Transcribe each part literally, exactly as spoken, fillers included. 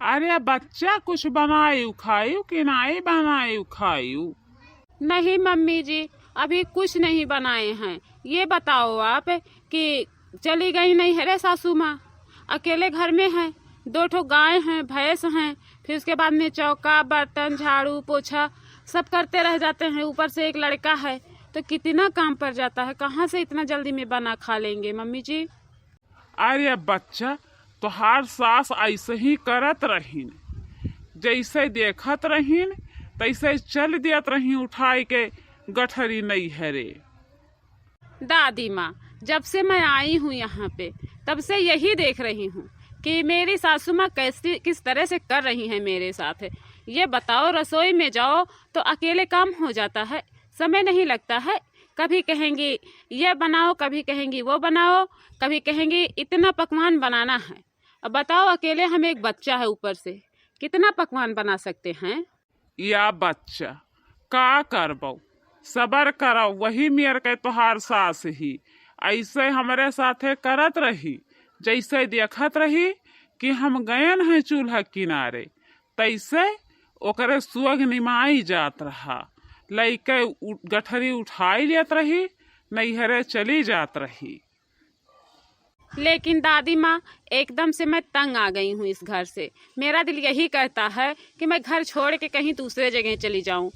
अरे बच्चा, कुछ बनायु खायु कि नाई बनायु खायु? नहीं मम्मी जी, अभी कुछ नहीं बनाए हैं। ये बताओ आप कि चली गई नैहरे सासू माँ, अकेले घर में हैं, दो ठो गाय हैं, भैंस हैं, फिर उसके बाद में चौका, बर्तन, झाड़ू, पोछा सब करते रह जाते हैं। ऊपर से एक लड़का है, तो कितना काम पड़ जाता है, कहाँ से इतना जल्दी में बना खा लेंगे मम्मी जी? अरे बच्चा, तोहार सास ऐसे ही करत रहीन, जैसे देखत रहीन तैसे चल दियत रही उठाई के गठरी नैहरे। दादी माँ, जब से मैं आई हूँ यहाँ पे, तब से यही देख रही हूँ कि मेरी सासू माँ कैसी, किस तरह से कर रही हैं मेरे साथ। ये बताओ, रसोई में जाओ तो अकेले काम हो जाता है, समय नहीं लगता है। कभी कहेंगी ये बनाओ, कभी कहेंगी वो बनाओ, कभी कहेंगी इतना पकवान बनाना है। अब बताओ, अकेले हम, एक बच्चा है, ऊपर से कितना पकवान बना सकते हैं? या बच्चा, का करबो, सबर करो, वही मेर के तोहार सास ही ऐसे हमरे साथे करत रही, जैसे देखत रही कि हम गयन हैं चूल्हा किनारे, तैसे ओकरे सुअग निमाई जात रहा। लइके उ-, गठरी उठाई लेत रही, नैहरे चली जात रही। लेकिन दादी माँ, एकदम से मैं तंग आ गई हूँ इस घर से। मेरा दिल यही कहता है कि मैं घर छोड़ के कहीं दूसरे जगह चली जाऊँ।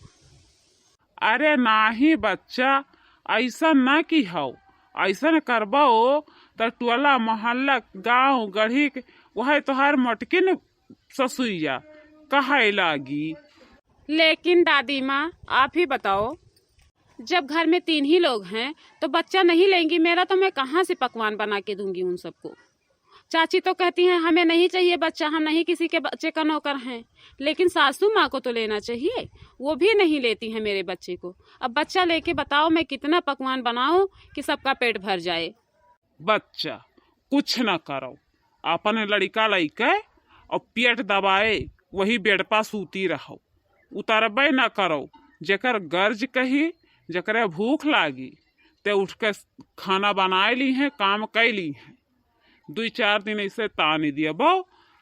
अरे नाही बच्चा, ऐसा न किहौ। ऐसन करबो त टोला मोहल्ला गाँव गढ़ी के वह तोहार मोटकिन ससुइया कहै लागी। लेकिन दादी माँ, आप ही बताओ, जब घर में तीन ही लोग हैं तो बच्चा नहीं लेंगी मेरा, तो मैं कहाँ से पकवान बना के दूंगी उन सबको? चाची तो कहती हैं, "हमें नहीं चाहिए बच्चा, हम नहीं किसी के बच्चे का नौकर हैं।" लेकिन सासू माँ को तो लेना चाहिए, वो भी नहीं लेती हैं मेरे बच्चे को। अब बच्चा लेके बताओ, मैं कितना पकवान बनाऊं कि सबका पेट भर जाए? बच्चा, कुछ न करो, अपन लड़िका लइके और पेट दबाए वही बेड पा सूती रहो, उतरबे न करो। जेकर गर्ज कही, जेकरे भूख लागी, ते उठ के खाना बनाए ली हैं, काम कै ली हैं। दुई चार दिन ऐसे तानी दियबो,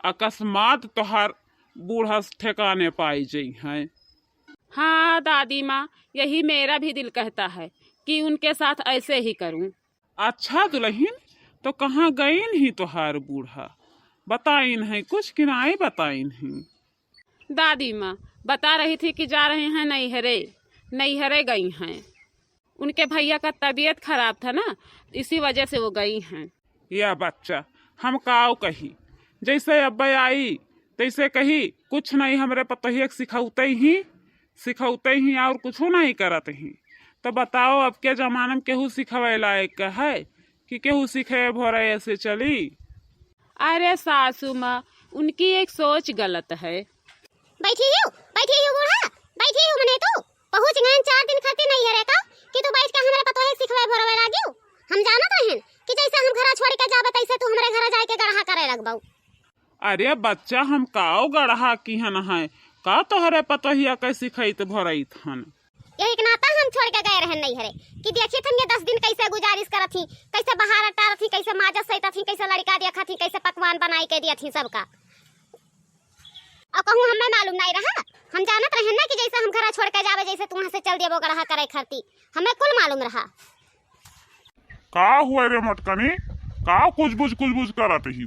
अकस्मात तोहार बूढ़ा ठेकाने पाई जई हैं। हाँ दादी माँ, यही मेरा भी दिल कहता है कि उनके साथ ऐसे ही करूँ। अच्छा दुलहिन, तो कहाँ गईन ही तोहार बूढ़ा? बताइन है कुछ कि नाई बताइन है? दादी माँ बता रही थी कि जा रहे हैं नैहरे, नैहरे गई हैं। उनके भैया का तबीयत खराब था ना, इसी वजह से वो गई हैं। या बच्चा, हम काव कही, जैसे अब्बे आई तैसे कही, कुछ नहीं, हमरे पतोहिया के सिखौते ही, सिखौते ही और कुछ नहीं करत ही। तो बताओ, अब के जमाना में केहू सिखवे लायक है कि केहू सिखे भोरे ऐसे चली? अरे सासू माँ, उनकी एक सोच गलत है। बैठी हो, बैठी हो बूढ़ा, बैठी हो मने तू। पहुँच गए चार दिन खातिर नैहरे का कि तू बैठ के हमरे पतोहे सिखवे भोरवे लागियो। हम जानत रहन कि जैसे हम घरा छोड़ के जाबे तैसे तू हमरे घरा जाए के गढ़ा करे लगबऊ। अरे बच्चा, हम काव गढ़ा किहन है, का तोहरे पतोहिया के सिखैत भोरैत हन? यही के नाता हम छोड़ के गए रहन नैहरे कि देखित हन ये दस दिन कैसे गुजारिश करत ही, कैसे बहार टारत ही, कैसे माजत सैतत ही, कैसे लड़िका देखत ही, कैसे पकवान बनाई के दियत ही सबका। और कहूँ हमें मालूम नहीं रहा, हम जानत रहन ना कि जैसे हम घरा छोड़ के जाबे, जैसे तू वहाँ से चल देबो गढ़ा करे खरती, हमें कुल मालूम रहा। का हुआ रे मटकनी, का कुछ बुझ कुछ बुझ करत ही?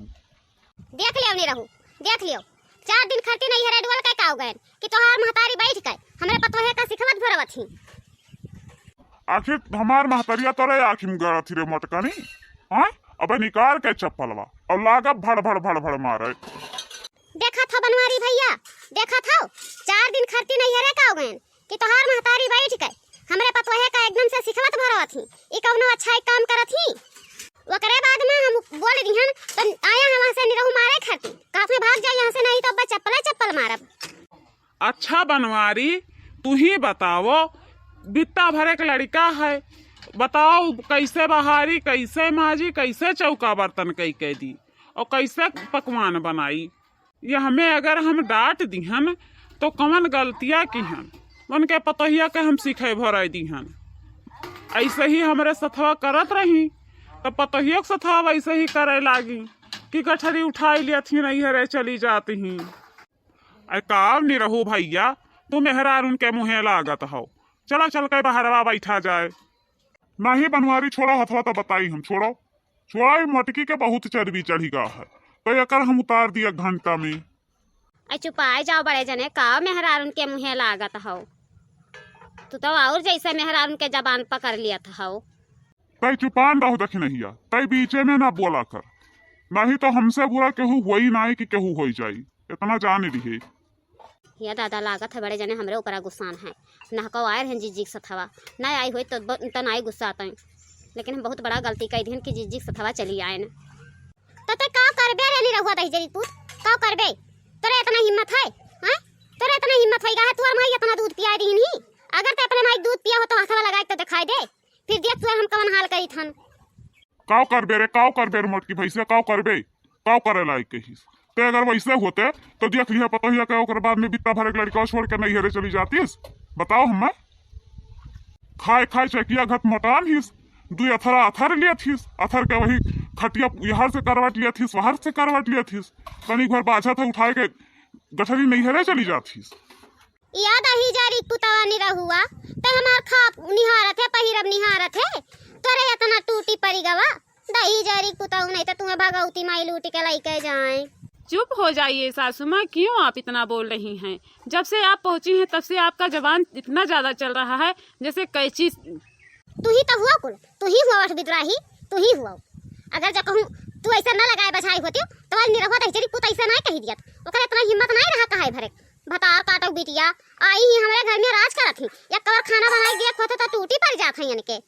देख लियो नहीं रहू, देख लियो, चार दिन खरती नैहरे डुअल के काव गए कि तोहार महतारी बैठ के हमरे पतोहे का सिखवत भरवत ही। आखिर हमार महतरिया तोरे आँखी में गड़त ही रे मटकनी, हाँ? अबे निकाल के चप्पलवा और लागा भड़ भड़ भड़ भड़ मारे। देखत हो बनवारी भैया, देखत हो, चार दिन खरती नैहरे काव गए कि तोहार महतारी बैठ के हमरे पतोहे का एकदम से सिखवत भरवत ही, ई कौनो अच्छा एक काम करत ही? ओकरे बाद में हम बोल दिहन तो आया है वहाँ से निरहू मारे खातिर, कहत में भाग जाए यहाँ से, नहीं तो अब चप्पले चप्पल मारब। अच्छा बनवारी, तू ही बताओ, बित्ता भरे के लड़िका है, बताओ कैसे बहारी, कैसे माजी, कैसे चौका बर्तन कई के दी और कैसे पकवान बनाई? ये हमें अगर हम डांट दिहन तो कवन गलतिया किहन? उनके पतोहिया के हम सिखे भराई दिहन। ऐसे ही हमरे सथवा करत रही तो पतोहियो के सथवा वैसे ही करे लागी। कि गठरी उठाई लियत ही, नैहरे चली जात ही। अरे का निरहू भइया, तू मेहरारून के मुँहे लागत हौ। चला चल के बहरवा बैठा जाए। नाहीं बनवारी, छोड़ा हथवा त बताई हम, छोड़ा। छोड़ा, ई मोटकी के बहुत चर्बी चढ़ी गा है, त एकर हम उतार दी एक घंटा में। अरे चुपाए जाओ बड़े जने, का मेहरारून के मुँहे लागत हौ? तू तो और जैसे मेहरारून के जबान पकड़ लियत हौ। तै चुपान रहो दखिनहिया, तै बीचे में ना बोला कर, नहीं तो हमसे बुरा केहू होई नाई कि केहू होई जाई, इतना जान लिहे। या दादा, लागत है बड़े जने हमरे ऊपरा गुस्सान है। नहको आए रहन जिज्जी के सथवा, ना आई होई तो ब-, त नाई गुस्सा आतई, लेकिन हम बहुत बड़ा गलती कई दिहन कि जिज्जी के सथवा चली आए न। तो ते का करबे रे निरहुआ दहिजरी पूत, का करबे? तोरे इतना हिम्मत है, हैं? तोरे इतना हिम्मत होई गा है, तोर माई इतना दूध पिया दिहन ही। अगर ते अपने माई दूध पिया हो तो हथवा लगाए तो दिखाई दे, फिर देख तोर हम कवन हाल करी थन। काव करबे रे, काव करबे रे मोटकी भैंसिया, काव करबे? काव करे लायक कहिस? ते अगर वैसे होते तो देख लिया पतोहिया के, ओकर बाद में बित्ता भरे के लड़का छोड़ के नैहरे चली जातीस। बताओ हमें, खाए खाए चकिया घत मोटान हिस, दुई अथरा अथर लिया थिस, अथर के वही खटिया यहर से करवट लिया थिस, वहर से करवट लिया थिस, तनी घर बाझा था उठाए के गठरी नैहरे चली जात हिस। या दहिजरी पुतवा निरहुआ, ते हमार खाब निहारत है, पहिरब निहारत है, तोरे इतना टूटी पड़ी गवा। दहिजरी पुतवा नहीं तो तुम्हें भगवती माई लूट के लेके जाए। चुप हो जाइए सासू माँ, क्यों आप इतना बोल रही हैं? जब से आप पहुँची हैं तब से आपका जबान इतना ज्यादा चल रहा है जैसे कैंची। तू ही तो हुआ कुल, तू ही हुआ वठ बिदुराही, तू ही हुआ। अगर जो कहूँ तू ऐसा न लगाए बझाई होती तो आज निरहुआ दहिजरी पुत ऐसा नहीं कही दियत। ओकर इतना हिम्मत नहीं रहा कहाई भरे। भतार काटो बिटिया, आई ही हमरे घर में राज करत ही, या कवर खाना बनाई दिया खोते तो टूटी पड़ जात है इनके।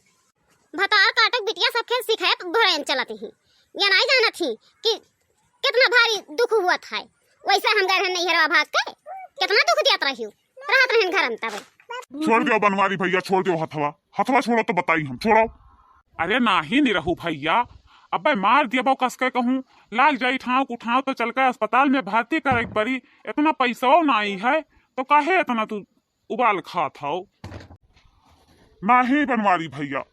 भतार काटो बिटिया सब खेल सिखाए भरेन चलत ही, या नहीं जानत ही कि कितना भारी दुख हुआ था। वैसे हम गए रहन नैहरवा भाग के, कितना दुख दियत रही, रहत रहन घर में तब। छोड़ दियो बनवारी भैया, छोड़ दियो हथवा, हथवा छोड़ो तो बताई हम, छोड़ो। अरे नाही निरहू भैया, अबे मार दियबो कस के कहूँ, लाग जाई ठाव कुठाव तो चल के अस्पताल में भर्ती करे के पड़ी, इतना पैसो नाई है तो काहे इतना तू उबाल खात हौ? नाही बनवारी भैया,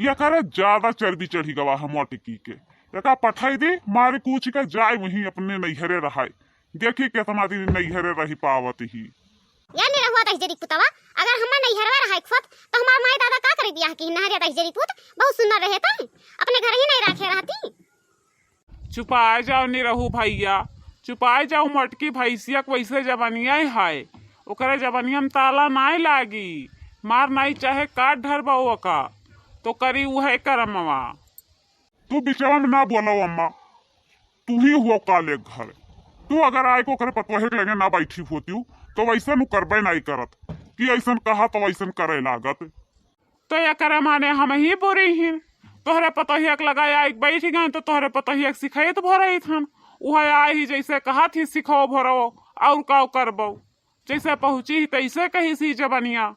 एकरे ज्यादा चर्बी चढ़ी गवा है मोटकी के, एका पठाई दी, मारे कूच के जाए वहीं अपने नैहरे रहाए, देखी कितना दिन नैहरे रही पावत ही। या निरहुआ दहिजरी पुतवा, अगर हमार नैहरवा रहाए खोत तो हमार माई दादा का करे बियाह की? नहरिया दहिजरी पुत बहुत सुंदर रहे तो अपने घर ही नहीं रखे रहती। चुपाए जाओ निरहू भैया, चुपाए जाओ मोटकी भैंसिया के, वैसे जबनिया है, ओकरे जबनिया में ताला नाई लागी, मार नाई चाहे काट ढरबो ओका, तो करी उहे करमवा। तू बिचवा में ना बोलो अम्मा, तू ही हुआ काले घर। तू अगर आए को ओकरे पतोहे के लगे ना बैठी होती तो वैसन उ करबे नाई करत कि ऐसन कहा तो वैसन करे लागत। तो एकरे माने हम ही बुरी हिन। तोहरे पतोहिया के लगाए आइक बैठ गए तो तोहरे पतोहिया के सिखाइत भरइत हन। उहे आए ही जैसे कहत ही सिखाओ भरो और काव करबो। जैसे पहुँची ही तैसे कही सी जबनिया।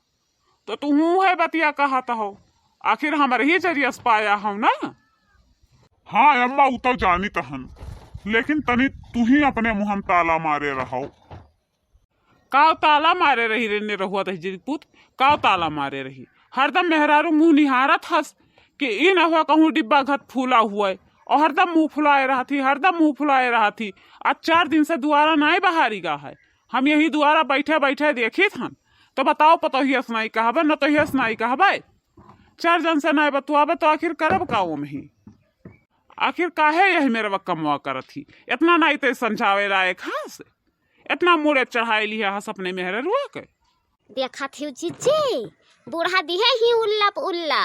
तो तू हूँ है बतिया कहत हो। आखिर हमरे ही जरिया से पाया हो ना। हाँ अम्मा, उ तो जानित हन, लेकिन तनी तू ही अपने मुँह में ताला मारे रहो। काव ताला मारे रही रे निरहुआ दहिजरी पूत, काव ताला मारे रही। हरदम मेहरारू मुँह निहारत हस कि ई न हुआ कहूँ डिब्बा घत फूला हुआ है, और हरदम मुँह फुलाए रहत ही, हरदम मुँह फुलाए रहत ही। आज चार दिन से दुआरा नाई बहारी गा है, हम यही दुआरा बैठे बैठे देखित हन। तो बताओ, पतोहिया से नाई कहबे, नतोहिया से नाई कहबे, चार जन से नाई बतुआबे तो आखिर करब का ओमही? आखिर काहे यही मेरवा कमवा करत ही? इतना नाई ते समझावे लायक हस, इतना मूड़े चढ़ाए लिया हस अपने मेहररुआ के। देखत हिउ जिज्जी, बूढ़ा दिहे ही उल्ला प उल्ला।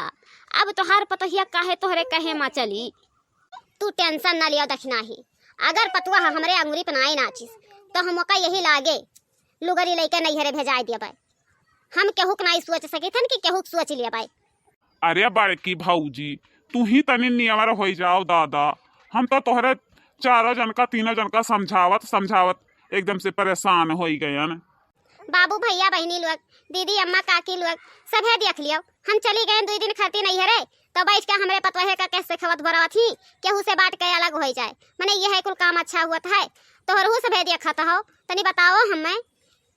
अब तोहार पतोहिया काहे तोहरे कहे मा चली? तू tension ना लियो दखिनाही, अगर पतुआ हमरे अंगुरी पे नाई नाचिस तो हम ओका यही लागे लुगरी लइके नैहरे भेजाए दियबे। हम केहू के नाई सोच सकित हन कि केहू के सोच लियबे। अरे बड़की भौजी, तू ही तनी नियमर होइ जाओ दादा। हम तो तोहरे चारों जन का, तीनों जन का समझावत समझावत एकदम से परेशान होइ गयन। बाबू, भैया, बहिनी लोग, दीदी, अम्मा, काकी लोग, सभे देख लियो। हम चली गए दुई दिन खातिर नैहरे, तो बैठ के हमरे पतोहे का कैसे खवत भरवत ही, केहू से बांट के अलग होइ जाए। मने यह कुल काम अच्छा हुअत है, तोहरहू सभे देखत हो, तनी बताओ हमें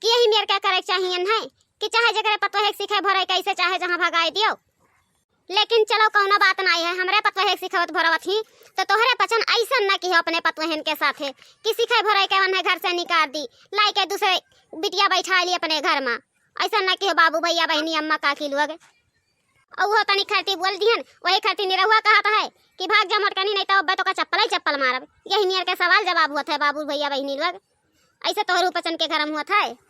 कि यही मेर का करे के चाहिए है कि चाहे जेकरे पतोहे के सिखे भरे कैसे चाहे जहाँ भगाए दियो। लेकिन चलो, कउनो बात नाहीं है, हमरे पतोहे के सिखावत भरवत ही, तो तोहरे पचन अइसन न किहो अपने पतोहन के साथे कि सिखाए भराए के मन है घर से निकार दी, लाइके दूसरे बिटिया बैठाइ ली अपने घर मा। अइसन न किहो बाबू, भइया, बहिनी, अम्मा, काकी लोग। अउ उहो तनी खरती बोल दिहन, वही खरती निरहुआ कहत है कि भाग जा मोटकनी, नहीं तो अब्बे तोका चप्पल ही चप्पल मारब। यही नियर के सवाल जवाब होत है बाबू, भइया, बहिनी लोग। अइसे तोहरे पचन के गरम होत है।